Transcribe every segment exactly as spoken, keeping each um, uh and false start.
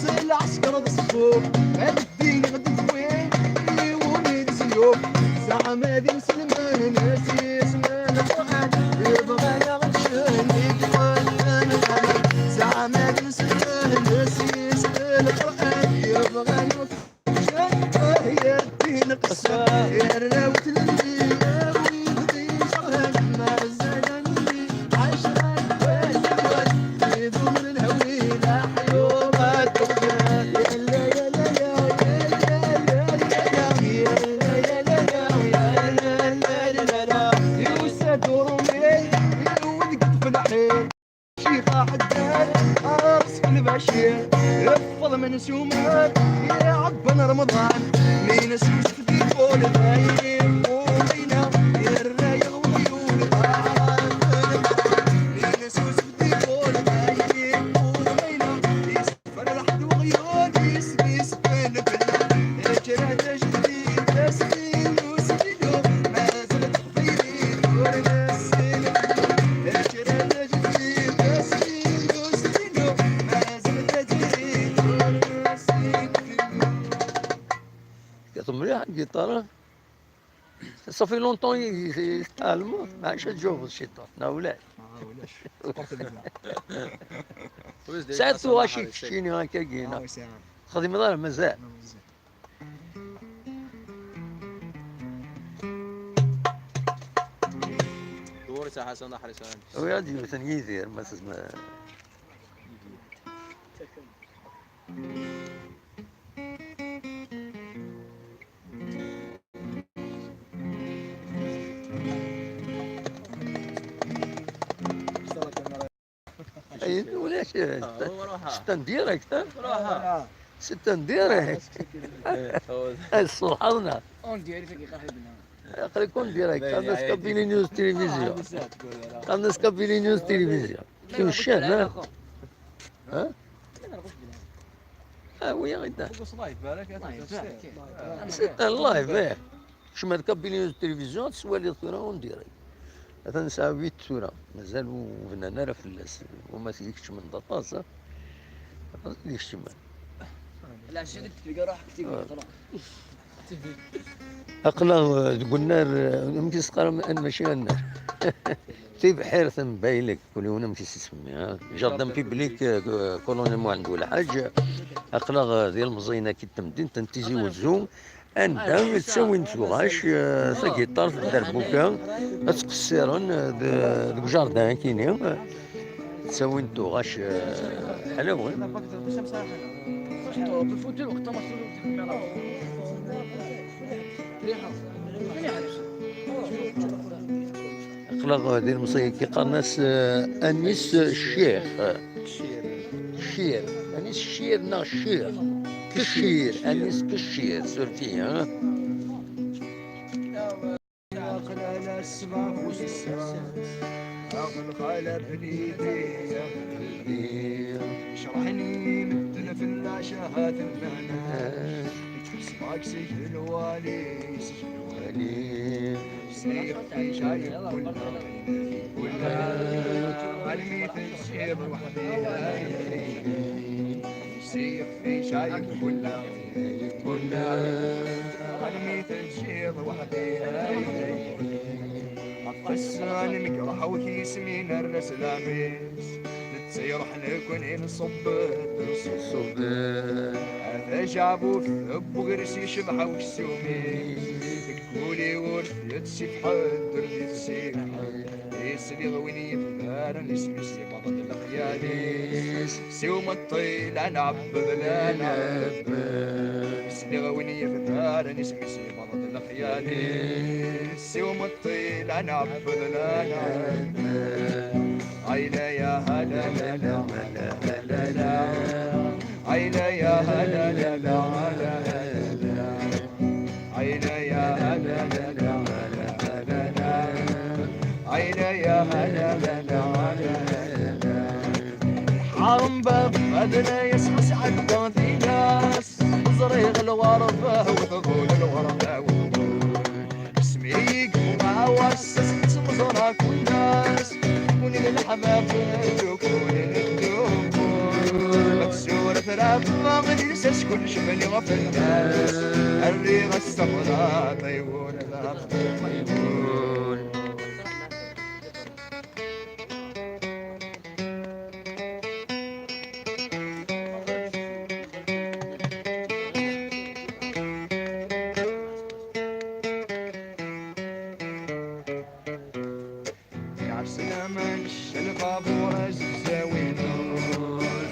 S lɛesker d ṣṣfur, ad ddin ɣ-d-tewwi, yiwen i d-zeyuf. Zeɛma d imselmen, s yisem n Lqurɛan, yebɣa-yaɣ ččen i iqellen. Zeɛma d imselmen, s yisem n Lqurɛan, yebɣa-yaɣ Cifa Ḥeddad, Ars Lbacir, iffeḍ Mensumar, iɛebban Remḍan, min as-yusef di ṭul dayen umayna, irra-yaɣ weɣyul aɛrab. Min as-yusef di ṭul dayen umayna, isferreḥ-d weɣyul, isem-is Ben Bella, kra tajdid, asmi n usmilu, mazal Tekkateḍ mliḥ agiṭar. Ça fait longtemps i tɛelmeḍ, maɛic ad tǧubeḍ ciṭuḥ, neɣ ulac? Ah, ulac. Tqerreb yid-neɣ. Tesɛiḍ tuɣac i keččini akkagi, neɣ? Ah, oui, c'est un. Txedmeḍ ara mazal? Ah, oui, c'est un. دوري تاع حسن أحرز عندي. ويا دي مثلا يدير مثلا. اي ولاش. آه، هو روحها. C'est un direct، ها؟ روحها. C'est un direct. إيه، هو. اي صحرنا. اون ديريكت كي قاعد بنا. يقريكم ديريكت، لا، قام لا، نسكب بيني نيوز تلفزيون. آه، بزاف تقول لا. قام نسكب بيني نيوز تلفزيون. لا، شنو لا، الشان، لا، ها؟ لا. ها؟ لا، لا، لا. ها، ويا غدا. بقص لايف، بالك، لايف، أنت لايف، أكيد. آه. C'est un live، إيه. شما تكبيني التلفزيون، تسوالي ثورة اون ديريكت. هذا نسعى بيت ثورة، مازال وبنان راه فلاس، وما تيكش من دطاسة. هذا يكش من. لا، شنو تلقى روحك تيجي آه. خلاص. Aql-aɣ deg unnar, amek i s-teqqarem, mmaci annar. Tibḥirt n Baylek, kul yiwen amek i s-isemmi, ha? Jardin public, eh, Colonel Muḥend Ulḥaǧ. Aql-aɣ di lemẓin-agi n temdint n Tizi Wezzu, anda ttawin tuɣac, eh, tagiṭart, dderbuka, ad ttqessiren, eh, de-, deg ujardin akini. Ttawin tuɣac, eh, ḥlawen. Aql-aɣ di lemẓi-agi qqaren-as, eh, anis ccix. Ccir. Anis ccir neɣ ccix? Keccir. Anis keccir, suref-iyi, ha? Aql-ala ssbeɛ bu sessa, aql xala belidi, belidi. Cerḥen-iyi medden fell-as ahat nnan-as, ḥesbeɣ-k seg lwali, seg lwali. Sliɣ fi cayeb kulla, kulla. Almi tenciḍ weḥdi, ay, ay, ay. Sliɣ fi cayeb kulla, kulla. Almi tenciḍ weḥdi, ay, ay, ay. Ɣef wass-a n lǧerḥ-iw tismin ar aslamis. Netta iruḥ nekkni nṣebbed, nṣebbed. A tajeɛbubt n ugris icebḥ uksum-is. Deg wul-iw ur t-yettsif ḥedd, ur t-yettsif ḥedd. Isliɣ win yebdaren isem-is ibaḍ-d lexyal-is. Siw meṭṭi la nɛebbed, la nɛebbed. Isliɣ win yebdaren isem-is ibaḍ-d lexyal-is. Siw meṭṭi la nɛebbed, la nɛebbed. Ay la ya ha la la la, la la la. Ay la ya ha la la la, la la la. Ay la ya ha la la la, la la la. Ay la ya ha la la la, la la la. Ḥarem bab adna yesxas ɛedda tilas. Ẓriɣ lɣerba u tḍul, lɣerba u tḍul. Isem-ik uɣawas, s tmeẓra kunnas. Win n leḥbab ddukul, ddukul. Ma tsuret rabba, ma d lsas kullec bniɣ fell-as. Rriɣ-as tablaṭ i wul d aqbul. Ɛeslama n lbabuṛ azegzaw-inu,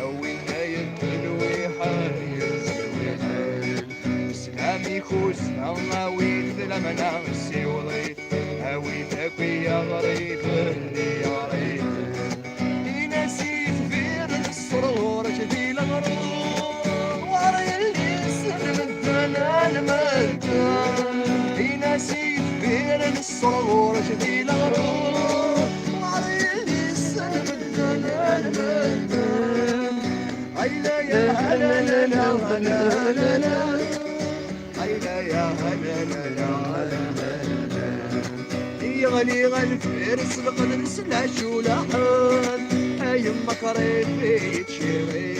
a win ay d-telwiḥen, yezwiḥen. Sslam-ik uzneɣ, awi-t lamana ssiweḍ-it, awi-t akk i yaɣriben, i yaɣriben. Ini-as i yitbiren ṣṣur ɣur-k di leɣrur, ɣur yelli-s n medden a lmedden. Ini-as i yitbiren ṣṣur ɣur-k di leɣrur, ɣur yelli-s n medden a lmedden. Ay la ya la la la la la. Ay la ya la la la la la. Yeɣli ɣer lfir s leqder s lɛeculaḥen, ay mma qrib i yettcirri.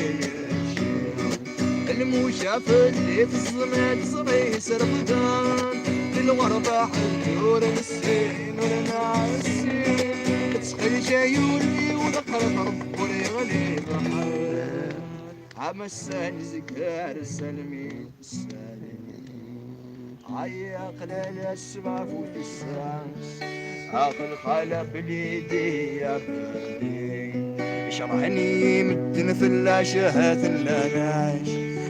Lmuca fell-i teẓẓel ad ẓri s rfdan, di lɣerba ḥedd ur nessin ur nɛessin. Ttxil jayul-iw d aqreb Ṛebbi ur yeɣli lḥal. Amassan zeggar salmi. Ay aqlal asbab u tessas, aql xala belidi ya belidi. Cerḥen-iyi medden fell-as ahat nnan-as,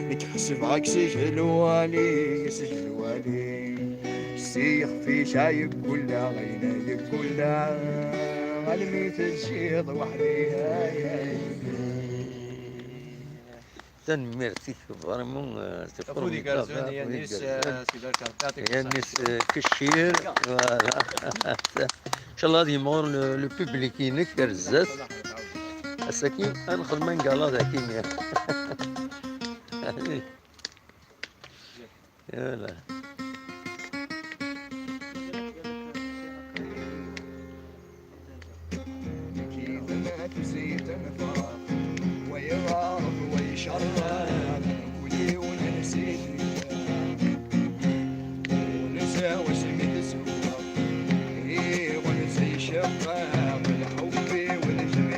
nekk ḥesbeɣ-k seg lwali, seg lwali. S yixef-ik ay yeggul daɣ, ay yeggul daɣ, almi teǧǧiḍ weḥd-i, ay, ay. Tanemmirt-ik, vraiment, euh, c'est afud formidable, igerrzen, afud Yanis, igerrzen. Euh, Sidi Arkan, yɛṭik Yanis, ṣṣeḥḥa. Euh, Keccir, voilà. Inchallah ad yimɣur le, le public-inek ar zdat. Ass-agi ad nexdem un gala dagi. Voilà. Kif ma tezzi tenfeṛ, wa iɣerf, wa icerreq, kul yiwen nsi-t. Ur nesɛi wasmi tezweq, iɣ ur nesɛi cebba, lḥubb-iw d jmiɛ.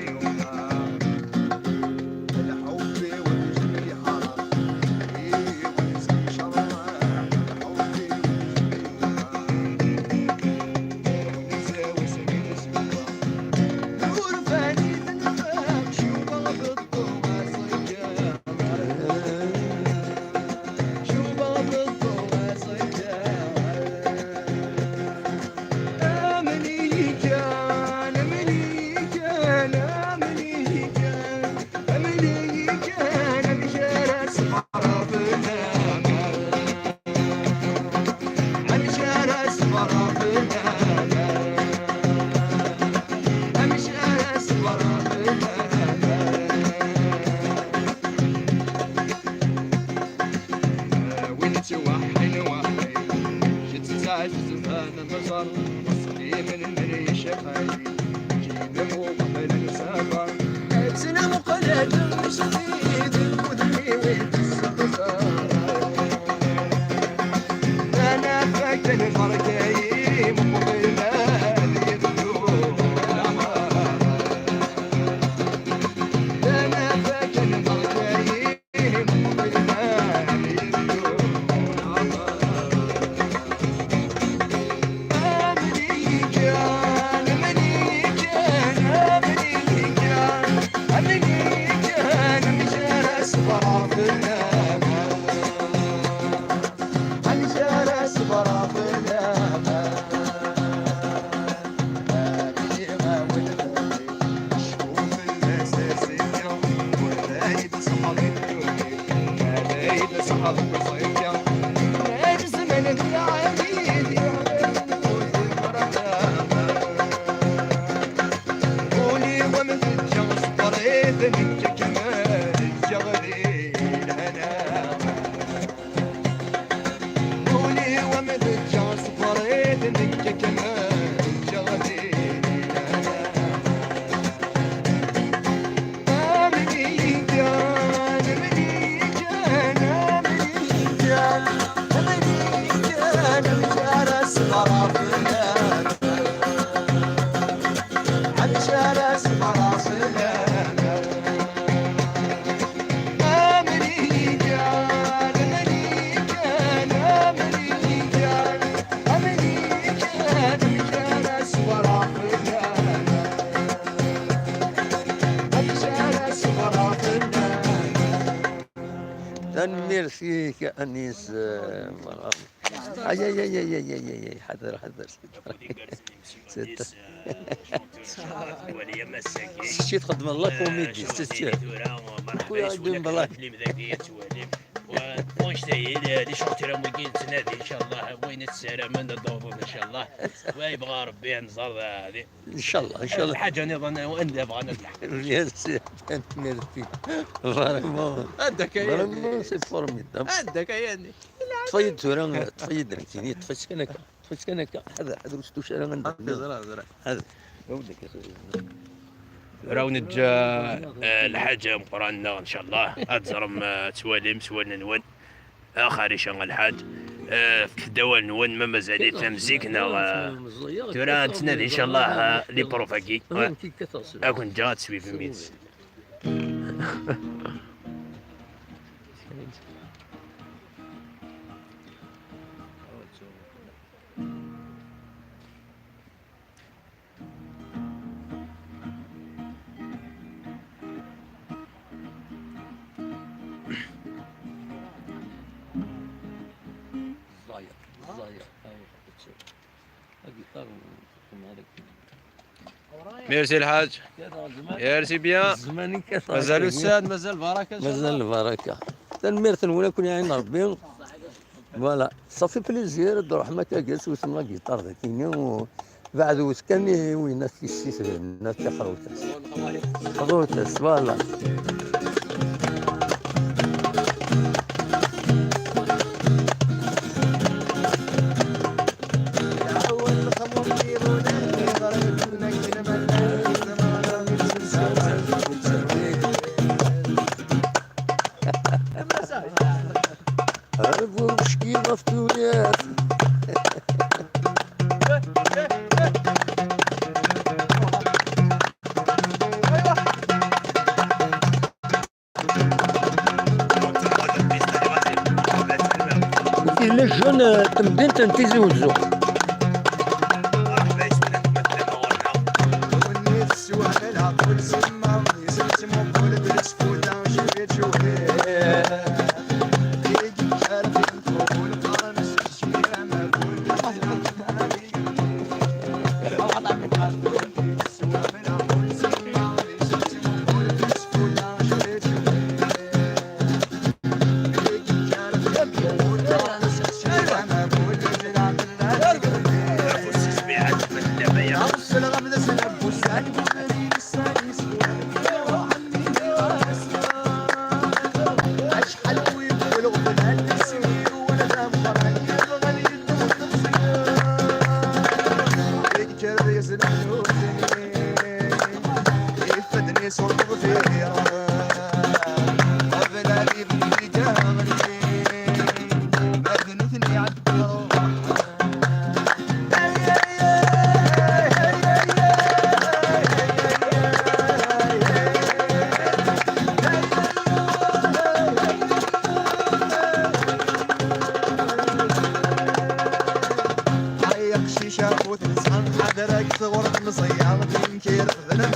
Tanemmirt-ik, Anis, eh, bravo. Ay, ay, ay, ay, ay, ay, ay, ay, ḥader, ḥader. C'est ça. Kečči txeddmeḍ la comédie, c'est sûr. Kul ɣa ddun bla. Wanect-agi, les, les chanteurs am wigi nettnadi, inchallah, wayen i tessaramen ad d-awḍen, inchallah. Wa yebɣa Rebbi ad nẓer d, d, Inchallah, inchallah. Lḥaǧa nniḍen, anda bɣan ad lḥeq. Merci, merci. Vraiment. Anda akka yani? Vraiment, c'est formidable. Anda akka yani? Ṭṭef-iyi-d tura, ṭṭef-iyi-d nekkini, ṭṭef-itt kan akka, ṭṭef-itt kan akka. Ḥader, ḥader, ur s-tuc ara anda. Ẓra, ẓra. Ḥader. Tura ur neǧǧa, eh, lḥaǧa meqqran-nneɣ, inchallah. Ad teẓrem, eh, ad twalim s wallen-nwen. Axer ica a lḥaǧ. Eh, fket-d awal-nwen, ma mazal-it am zik neɣ, eh, tura ad nettnadi, inchallah, eh, les profs-agi. Eh, ad ken-ǧǧeɣ ad teswivim yid-s. Ẓẓayeḍ, ẓẓayeḍ. Agiṭar, Merci lḥaǧ. Merci bien. Mazal ussan, mazal lbaraka, mazal lbaraka. Tanemmirt-nwen, ad ken-iɛin Rebbi. Voilà, ça fait plaisir ad d-ruḥem akka, ad swet la guitare dagini, u beɛd wet kan i winna tissit, winna tiḥrut-as. Tiḥrut-as, voilà. Arbu meckin ɣef tuyat. Yella jun, eh, temdint n Tizi Wezzu.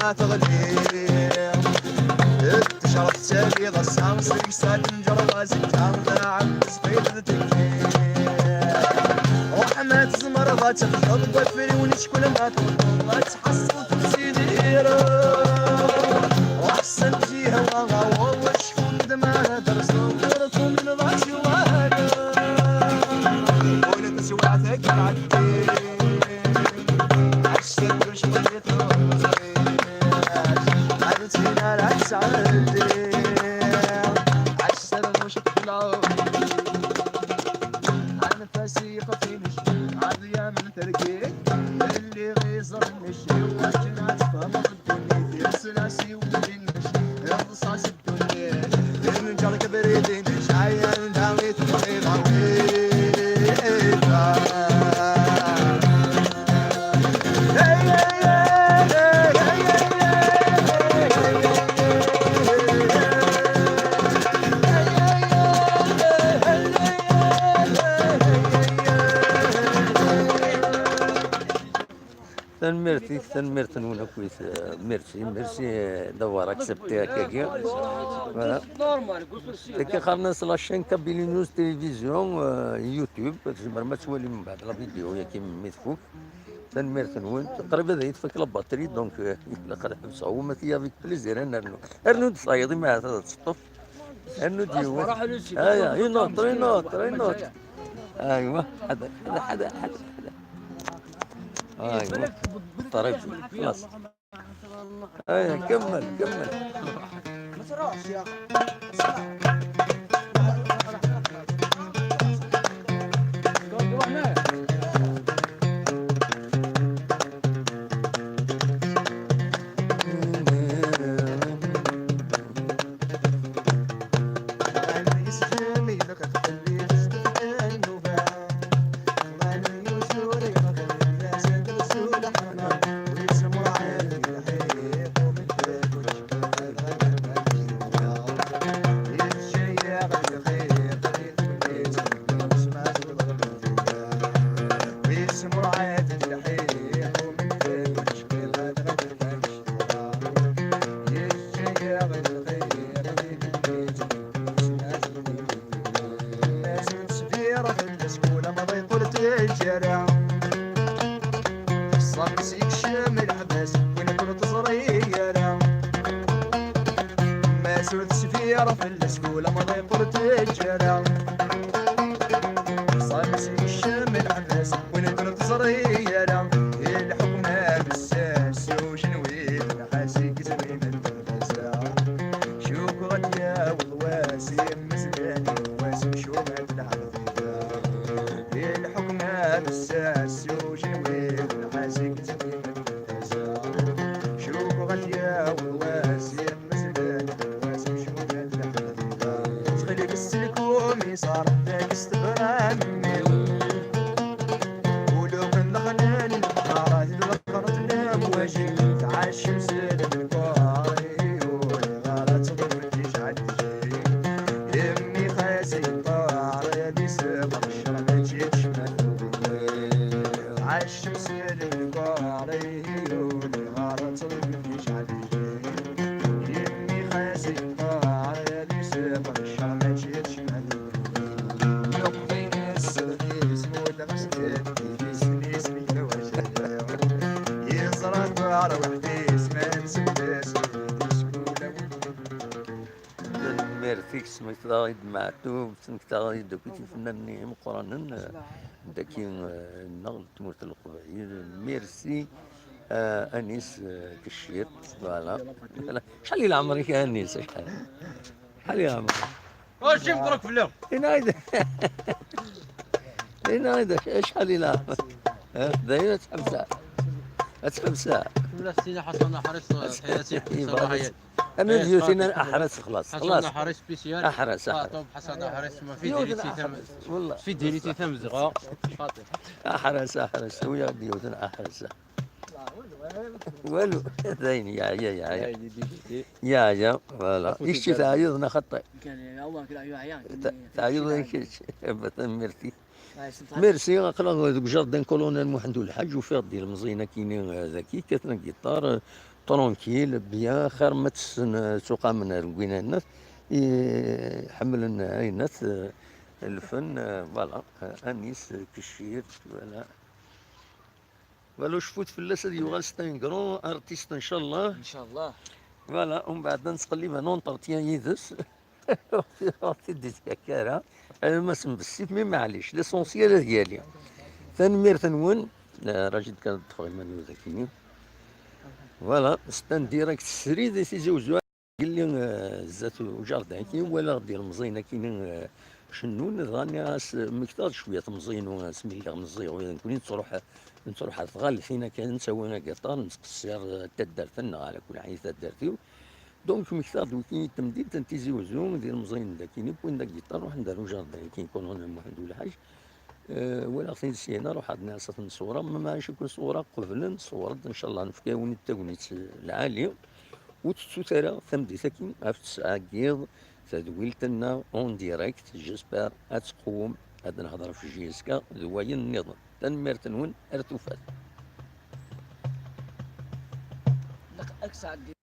Teɣli tecreq ttali ɣer sɛa seg sɛa tenǧer ɣazita. Ɛebd sqid d tekki. Ruḥ ma tzemreḍ ad tebduḍ deg wafriwen ickel ma tewweḍ ad tḥeṣṣleḍ tefsidir. Ruḥ s lǧiha wa ɣaweḍ acku d ma ad terseḍ ur tumneḍ ad twaliḍ. Ula d taswiɛt akka ɛeddi. Ɛac tadrujt ma Ad tina la tsɛeddi. Ɛac tadrujt txelɛu. Anfas iqef inec. Ɛad yamen terkik. Lliɣ iẓer inec. Iwakken ad tfehmeḍ ddunit. Irsel-as i wul inec. Iḍsa s ddunit. Inǧer kebrid inec. Ayen dawi tebɣiḍ awi. Tanemmirt-ik, tanemmirt-nwen akkit. Merci, merci, euh, d'avoir accepté akkagi. Voilà. Akka qqaren-as la chaîne Kabylie News Télévision, euh, YouTube, tzemrem ad twalim mbeɛd la vidéo-yagi mi tfuk. Tanemmirt-nwen. Qrib ad iyi-tfak la batterie, donc, euh, ilaq ad ḥebseɣ. Wama tili avec plaisir, ad nernu. Rnu-d tayeḍ, imi ahat ad teṭṭef. Rnu-d yiwet. Aya, une autre, une autre, une autre. Aywa, ḥader, ḥader, ḥader, ḥader, ḥader. Aywa. Ṭrib, خلاص. ايه، كمل، كمل. ما تروحش يا اخي. Mazal sbira fell-as kul amḍiq ur teǧǧi ara. Xṣan-is yekcem leḥbas, win ur teẓri ara. Mazal sbira fell-as kul amḍiq ur teǧǧi ara. Xṣan-is yekcem leḥbas, win ur teẓri ara. Lḥukm abessas, ujenwi d lḥas i yezrin. Cukkeɣ ad yaweḍ wass, imezlan wass, mcubat lɛebd. Di lḥukm abessas, ujenwi d lḥas i yettbimen d tasa. Cukkeɣ ad yaweḍ wass, imezlan wass, mcubat lɛebd. Ttxil-k, sselkum iṣar, deg s tebram-iw. Uluɣen lexnan n lqarat, d lqarat n lemwaji, tɛaccem s lmenkar, ur iɣar ad teḍlem tijɛal. Imi xas iṭar, ad iseɣ ccṛeɛ, mačči d ccmata. Tɛaccem s lmenkar, ur iɣar ad teḍlem tijɛal. Imi xas iṭar, ad iseɣ ccṛeɛ, mačči d ccmata. Tanemmirt-ik, smektaɣ-id Meɛtub, smektaɣ-id akk i tifennanin imeqqranen, eh, daki, eh, nneɣ d tmurt n Leqbayel. Merci, eh, Anis, eh, Kecciṭ, voilà. Acḥal i leɛmer-ik a Anis, acḥal? Acḥal i leɛmer-ik? Ur cim ḍruk fell-aɣ. Inaɣ-id. Inaɣ-id acḥal i leɛmer. Eh, dayen ad tḥebseɣ. Ad tḥebseɣ. Ula s-tina Ḥasan Aḥris, Ḥasan Aḥris, Ḥasan Aḥris. Ama d yiwet-ina Aḥris, xlaṣ, xlaṣ. Ḥasan Aḥris spécial. Aḥris, Aḥris. Xaṭum, Ḥasan Aḥris, ma fidélité tam-, wallah. Fidélité tamezɣa. Aḥris, Aḥris, tura d yiwet n Aḥris. Walu, d ayen yeɛya, yeɛya. Yeɛya, voilà. Ikečči teɛyiḍ neɣ xaṭi? Teɛyiḍ i kečč. Tanemmirt-ik. Merci, aql-aɣ deg jardin colonel Muḥend Ulḥaǧ, ufiɣ-d ilemẓiyen akini, eh, daki, kkaten agiṭar, eh, Tranquille, bien, xir ma tessen, eh, ttuqamen ar win annat, i ḥemmlen aynat, eh, lfen, eh, voilà, eh, anis, eh, keccirt, voilà. Voilà, cfut fell-as ad yuɣal c'est un grand artiste, ncallah. Ncallah. Voilà, umbeɛd ad nettqellib un entretien yid-s. Ur t-id-ittfakka ara. Alamma s-nbessif, mi maɛlic, l'essentiel ad yali. Tanemmirt-nwen. Eh, Rajid, kan ṭṭfeɣ iman-iw dagi. Voilà, c'est un direct srid i Tizi Uzzu. Yelli, eh, zdat ujardin-agi, walaɣ-d ilemẓiyen akkin, eh, cennun, dɣa nniɣ-as, eh, mmektaɣ-d cwiya temẓi-inu, eh, asmi lliɣ meẓẓiyeɣ, ula d nekkni nettruḥ, nettruḥ ar tɣaltin akka, nettawi agiṭar, nettqessir, eh, taddart-nneɣ, ala kul ḥal taddart-iw. Donc, mmektaɣ-d wiki i temdint n Tizi Uzzu, d ilemẓiyen d akkin, wwin-d agiṭar, ruḥen-d ar ujardin-agi, Colonel Muḥend Ulḥaǧ. Eh, walaɣ-ten-id syin, ruḥeɣ-d nniɣ-as ad ten-nṣewreɣ, ma maɛlic akk nṣewreɣ, qeblen, ṣewren-d, ncallah, nefka-awen-id tagnit lɛali. Ur tettut ara tameddit-agi ɣef ttesɛa n yiḍ, tadwilt-nneɣ en direct, j'espère ad tqewwem, ad nehder ɣef J S K d wayen nniḍen. Tanemmirt-nwen, ar tufat. Laq-, ad k-sɛeddi